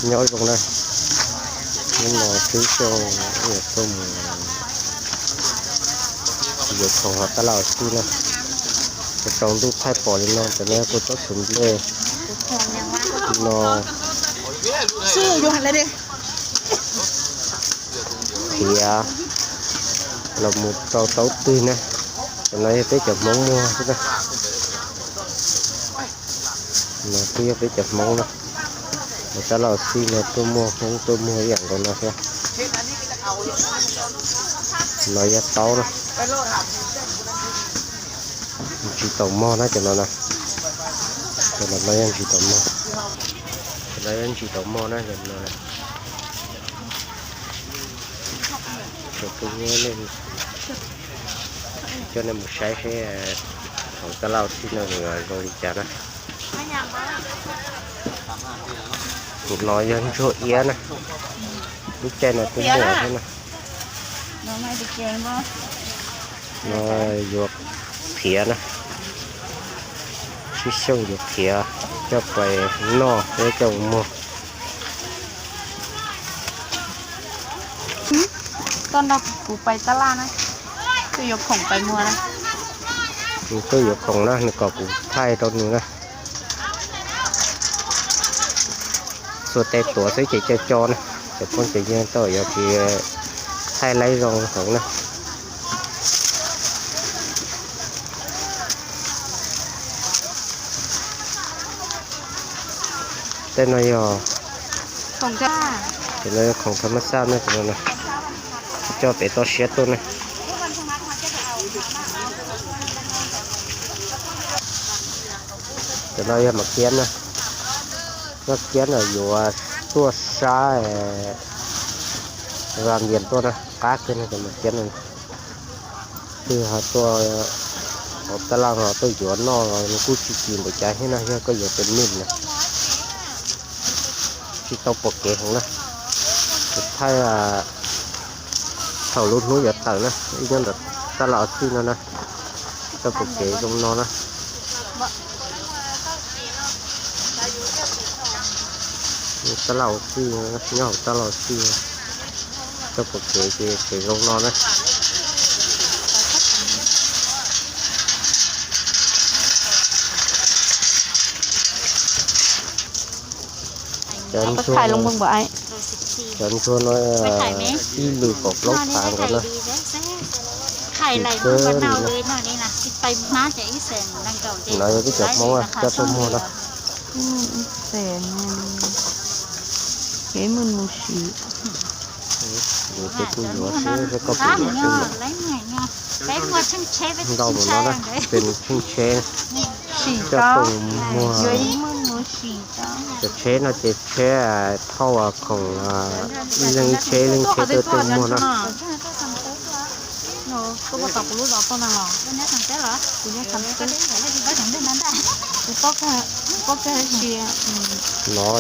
Nyob zoo na, hnub no peb xyooj yuav tuaj mus yuav khoom hauv tab laj xij na. Tsaus tsaus ntuj thaij pom li no, cov no kuj tsob tshuv nplej no, thiav los mus rau taub twg na. Cov no yog peb cov Hmoob muag xwb na. No kuj yog peb cov Hmoob na. Hauv tab laj xij no tuaj muag Hmoob tuaj muag ib yam nkaus no thiab. No yog taub na. Ntsis taus mog na cov no na. Cov no yog ntsis taus mog. Cov no yog ntsis taus mog na cov no. Cov kuj nyob, coj nej mus saib seb hauv tab laj xij no nws zoo li cas na. No yog ntsuag iab na, lub caij no kuj muaj thiab na. No yuav qhiav na, peb xyooj yuav qhiav coj pais noj thiab coj mus muag. Koj nrog kuv pais tab laj na, koj yuav khoom pais muag na. Nws tuaj yuav khoom na, nws kom kuv thaij rau nws na. Xuas tes tuav xwb ces co co na, cov phooj cov ywg tau yuav tsis thaij laib zoo heev na. Tej no yog, cov no yog khoom tham mas xaj na, cov no coj pem toj siab tuaj na. Cov no yog mas kiab na, mas kiab no yuav tuaj sab Vam Vias tuaj na, qab kawg no cov mas kiab no. Twb ho tuaj hauv tab laj ho tuaj yuav noj los nws kuj tsis kim npaum cas thiab na, yog koj yuav tus mij na. Tsis tau pom kev heev na. Kuv thaij thaum lub hnub yuav tawm na, ib nyob ntawm tab laj xij no na, tsis tau pom kev zoo no na. Tab laj xij, nyob hauv tab laj xij, tsis tau pom kev ces kev zoo no na. Cov ntsuag no ib lwm kaum plaub phav nkaus na. Tsis txawj li na. No yog peb cov Hmoob coj tuaj muag na. Kev muaj mus sim. Ces kuj yuav xwb, koj puas yuav xwb. Ntau mus no na, ces nws tsheej tsheb, coj tuaj muag. Cov tsheb no ces tsheb thauj khoom, ib leeg ib tsheb ib leeg tsheb tuaj tuaj muag na. No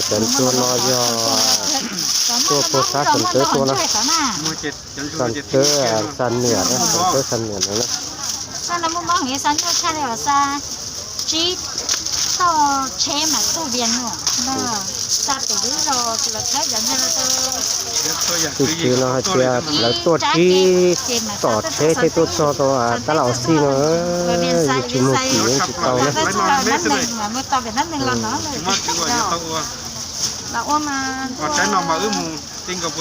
cov ntsuag no yog tuaj puag sab Xam Tawb tuaj na. Xam Tawb, Xam Niam na, Xam Tawb Xam Niam no na. Tus tswv no hais tias lawv tuaj tsib tom tsheb thiaj tuaj txog tau tab laj xij no, yus tsis muag kim yeej tsis tau na. Lawv tuaj tsib,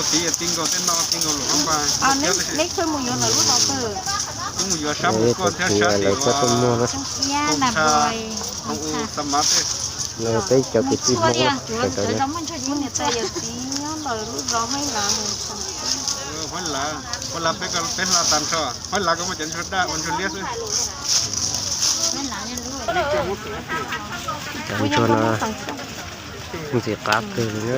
lawv coj tuaj muag na. Peb cov kwv tij Hmoob sawv daws na. Cov ntsuag no ntxim qab kawg li,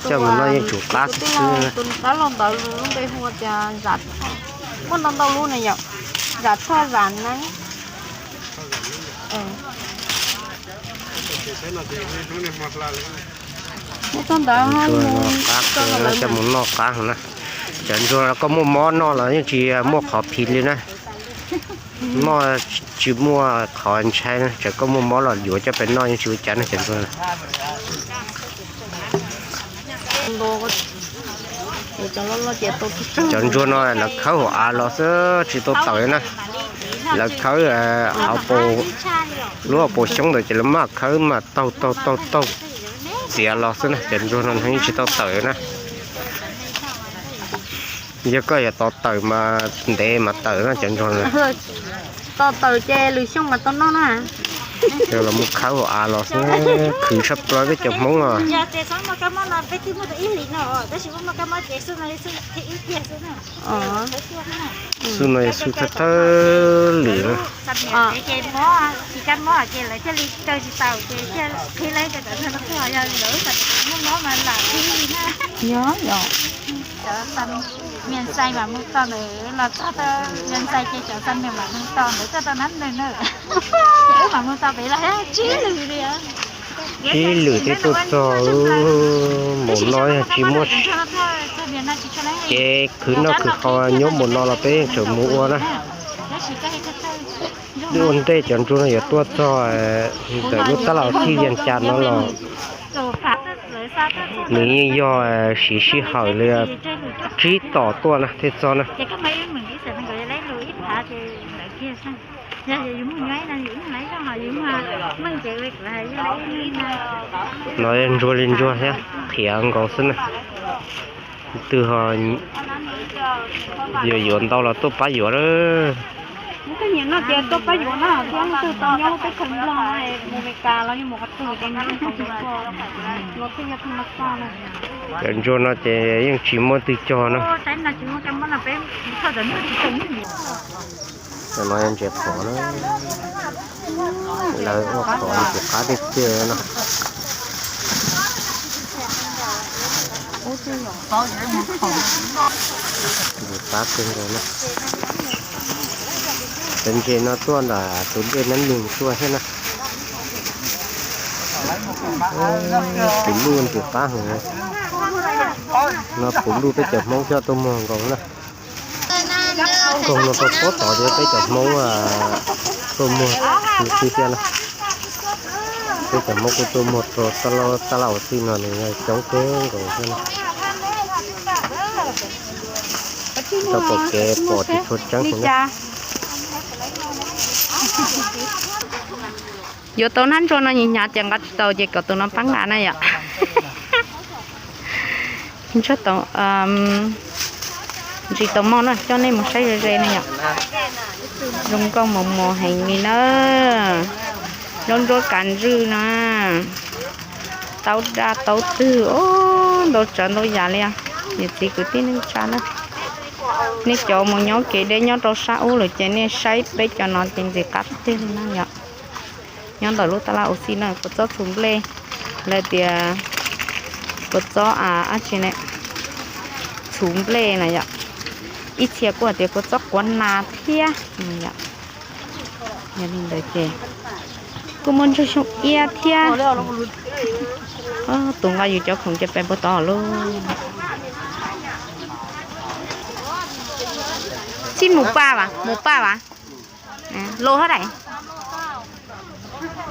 coj mus noj yeej tsum qab xwb xwb. Tus dab laug ntawd lub npe hu tias Zam Thoj, muaj ntau ntau lub na yom, Zam Thoj Zam Neeb. Ntsuag no qab kawg, coj mus noj qab heev na. Cov ntsuag koj muaj mob noj los yeej tsis muaj qhov phiv li na. Noj tsis muaj qhov ntshai na, txawm koj muaj mob los yuav coj pem noj yeej tsis ua cas na cov ntsuag. Cov ntsuag no lawv khawb hauv av los xwb tsis tau tawm na. Lawv khawb hauv paus, lub hauv paus xyoob ntawd ces lawv maj khawb mas taug taug taug taug txiav los xwb na, cov ntsuag no yeej tsis tau tawm na. Yog koj yuav tau tawm mas ntev mas tawm na cov ntsuag no. Tau tawm ces lwm xyoo mas tau noj na. Yog los mus khawb hauv av los xwb, khwv tshaj plaws peb cov Hmoob os. Xub no yog xub thawj thawj lwm na. Yog, yog. Cov Xas Mias Xais mas mus tau ntawd los txog Mias Xais ces cov Xas Mias mas mus tau ntawd tuaj tau nab nws na. Ces wb mas mus tau pem los tsib lwm li. Tsib lwm thiaj tuaj txog. Npaum no yog tsis muaj kev khwv noj khwv haus nyob npaum no los peb yeej tseem mus ua na. Twb ua ntej cov ntsuag no yuav tuaj txog ntawm lub tab laj txij Vias Cas no los nws yeej yog siv sij hawm li tsib tom tuaj na thiaj txog na. No ntsuag li ntsuag thiab qhiav nkaus xwb na. Twg ho yuav yuav ntau los tuaj pab yuav lawm. Leej twg nyiam noj ces tuaj pab yuav na, thiab leej twg tau nyob teb chaws Nplog no, mus Mes Kas los yog mus qhov twg ces nws yeej tau yuav tuaj, los thiaj yog thaj ma xaj na. Cov ntsuag no ces yeej tsis muaj twg cog na. Cov no yog ntses qhov na, lawv ua qhov ntses qab tiag tiag no. Ntses qab kawg nkaus na. Cov ntses no tuaj ntawm tus dej Nab Nws tuaj thiab na. Puv luj ntses qab heev. No puv luj peb cov Hmoob coj tuaj muag nkaus na. Nkaus no rau pob tod ces peb cov Hmoob tuaj muag xwb thiab na. Peb cov Hmoob kuj tuaj muag rau tab laj ua txij no nws coob kawg nkaus thiab na. Tau pom kev pom tsis tshua tseeb heev na. Yuav tau hnab ntsuag no hnyav hnyav ces nqa tsis tau ces kom tus no pab nqa na yom. Ntsuag tau, ntsis tau mog na, coj nej mus saib ze ze na yom. Zoo nkauj mos mos heev li na. Nruab nruab kav ntswj na. Taub daj taub twg, ntau tsav ntau yam li. Niam txiv kwv tij neej tsa na, nej cov mus nyob kev deb nyob rau sab ub lawm ces nej saib peb cov no ces ntxim qab tiag li na yom. Nyob ntawm lub tab laj ua txij na, kua txob txhuv nplej, lawv tias kua txob dab tsi ne, txhuv nplej na yom. Ib txhia kuj hais tias kua txob quav nas thiab. Yog li ntawd ces kuj muaj ntsuag xyoob iab thiab. Tus nqa yus cov khoom ces pais puag tod lauj. Xij mus paj vas, mus paj vas. Lus hab dais?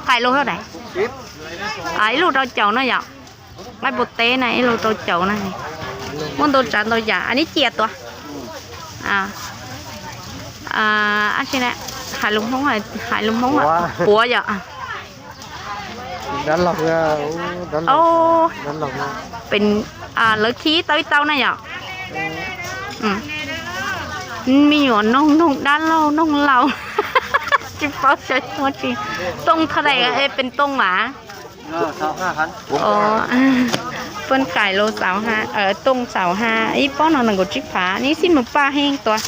Hais lus hab dais? Ib lus rau caum no yom. Nqaij pus teb na, ib lus rau caum na. Muaj ntau tsav ntau yam, neb cia tuaj. Hais lus Hmoob, hais lus Hmoob puav yom. Lawv khi tau ib tau na yom. Me nyuam noog, noog dab laug, noog laus. Tsis paub xyov muab tsi. Tooj thaj dais es pes tooj vas. Pon qaim los xaus ha, tooj xaus ha, ib pob no nees nkaum tsib phav, neb xij mus paj heej tuaj.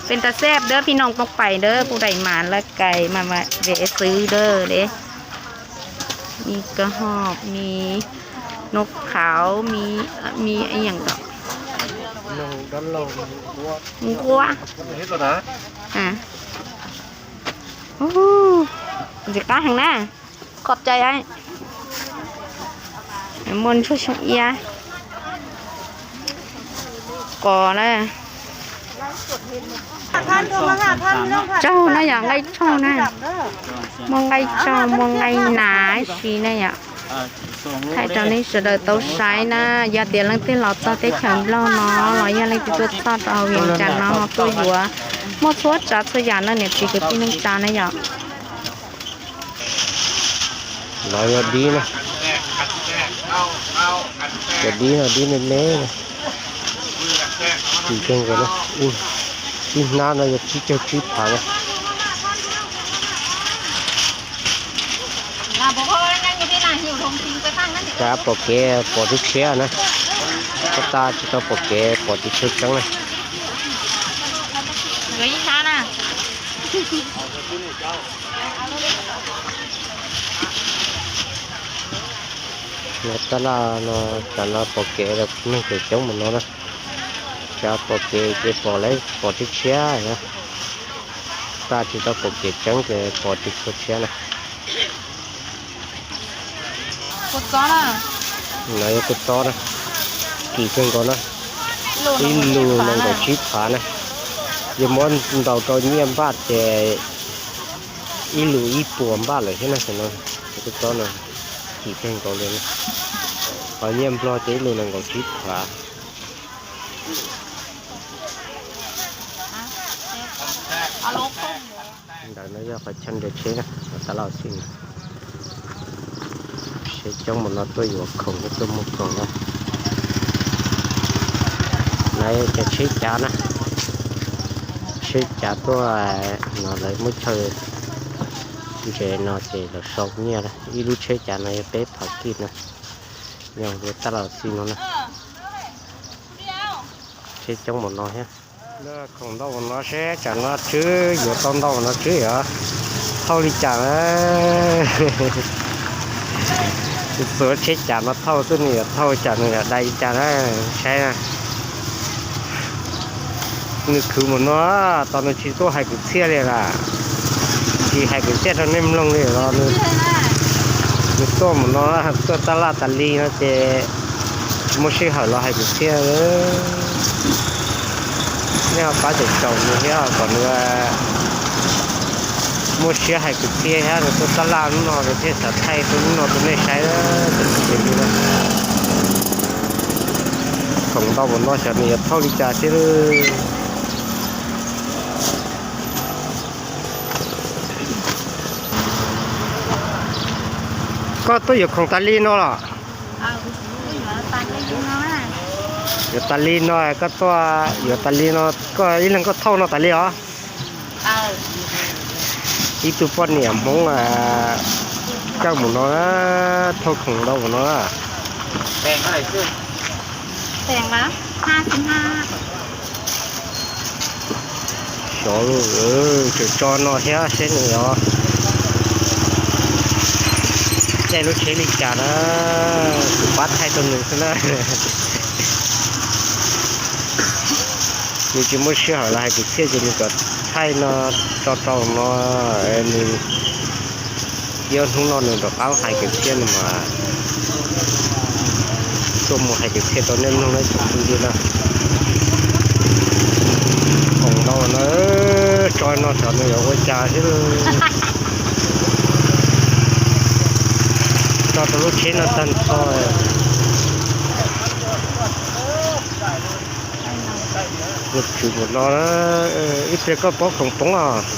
Pes tas xej dawb phi noog poob pais dawb kuj daim mas laj kais mas vev xwb dawb de. Mi kawg ho, mi nub qhauv, mi ib yam nkaus. Nquab. Ntxim qab heev na. Khom cai. Muaj ntsuag xyoob iab. Qos na. Tsaug na yom, nqaij tsaug na. Muaj nqaij tsaug, muaj nqaij nas si na yom. Thaij rau nej sawv daws tau saib na, yog tias leej twg los txog teb chaws Nplog no los yog leej twg tuaj txog rau hauv Vias Cas no ho tuaj yuav muaj txhua tsav txhua yam no niam txiv kwv tij neej tsa na yom. No yog dib na, cov dib no dib me me, tsis kawg nkaus na, ib hnab no yog tsib caug tsib phav na. Rov pom kev pom tib tshiab na, txhob tag tsis tau pom kev pom tib tshiab tseeb na. No tab laj no, tsam no pom kev los neeg tseem coob mus no na. Tsam pom kev ces pom lawv pom tib tshiab, tag tsis tau pom kev tseeb ces pom tib tshiab na. No yog kua txob na, kim kawg nkaus na, ib lus nees nkaum tsib phav na. Yog muab ntaus rau nyiaj npaj ces ib lus ib puas npaj lawm thiab na. Kua txob no kim kawg nkaus li, ho nyiaj Nplog ces ib lus nees nkaum tsib phav. Ntawm no yog qhov chaw nres tsheb na, tab laj xij na. Tsheb coob mus no tuaj yuav khoom thiab tuaj muag khoom na. Lawv cov tsheb cav na, tsheb cav tuaj no lawv muab chaw ntses no ces lawv sau nyiaj na. Ib lub tsheb cav no yog peb phav kij na, yog tab laj xij no na. Tsheb coob mus no thiab. Khoom ntau mus no seb tsam no tswb yuav tau ntau mus no tswb yog thauj li cas na. Txuas tsheb cav no thauj xwb nws yuav thauj tsam nws yuav dai li cas na, saib na. Nws khwv mus no, tos nws tsis tuaj hais kwv txhiaj li lawm, tsis hais kwv txhiaj rau nej mloog li los nws tuaj mus no, tuaj tab laj tas li no ces tsis muaj sij hawm los hais kwv txhiaj. Nej ho pab caum caum nws thiab kom nws muaj siab hais kwv txhiaj thiab, nws tuaj tab laj hnub no nws thiaj xav thaij rau hnub no rau nej saib. Khoom ntau mus no xyov nws yuav thauj li cas thiab. Koj tuaj yuav khoom tas li no los? Yuav tas li no koj tuaj yuav tas li no, koj ib leeg koj thauj no tas li os? Ib tug poj niam Hmoob coj mus no, thauj khoom ntau mus no. Xyov, tseem tso no thiab seb nws os, caij lub tsheb li cas na, kuv pab thaij rau nws xwb na. Nws tsis muaj sij hawm los hais kwv txhiaj ces nws kom thaij no tso rau no, nws ib hnub no nws rov qab hais kwv txhiaj no mas tuaj mus hais kwv txhiaj rau nej mloog na tsoom phooj ywg na. Khoom ntau no, tso no xyov nws yuav ua cas thiab. Tso rau lub tsheb no tag nrho. Mus tshwm mus no, ib pliag koj paub khoom poob os.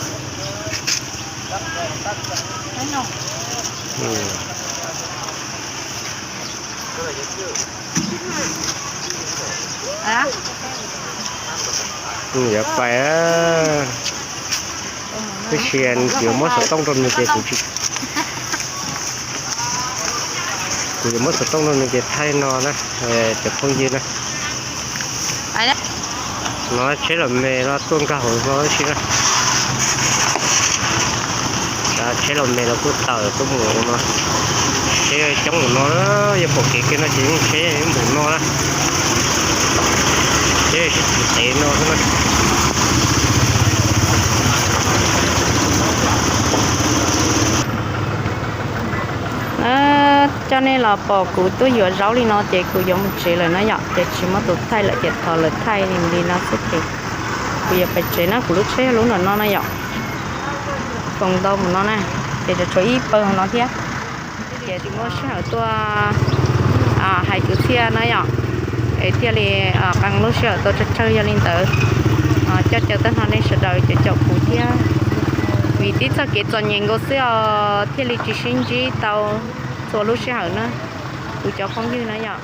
Yuav pais, tab sis kuv yuav muab xov tooj rau nws ces kuv tsis, kuv yuav muab xov tooj rau nws ces thaij no na, cov phooj ywg na. No tsheb los me no tuaj nkag hauv no si na. Tsheb los me los tuaj tawm tuaj mus no. Tsheb coob mus no, yog pom kev kiag no ces yeej tsheb yeej npaum no na. Tsheb sib txwv tev no xwb na. Coj nej los pom kuv tuaj yuav zaub li no ces kuv yuav mus tsev lawm no yom, ces tsis muaj tus thaij lawm ces thov lawv thaij li no xwb ces kuv yuav pais tsev na, kuv lub tsheb yog lub ntawm no na yom. Khoom ntau mus no na, ces tshuav ib pawg hauv no thiab. Ces tsis muaj sij hawm tuaj hais kwv txhiaj na yom, es thiaj li qee lub sij hawm tau tsawg tsawg. Yog li ntawd, coj caw tag nrho nej sawv daws cov caum kuv thiab, vim tib txoj kev txom nyem nkaus xwb os thiaj li tsis sib ntsib tau txhua lub sij hawm na, kuv cov phooj ywg na yom.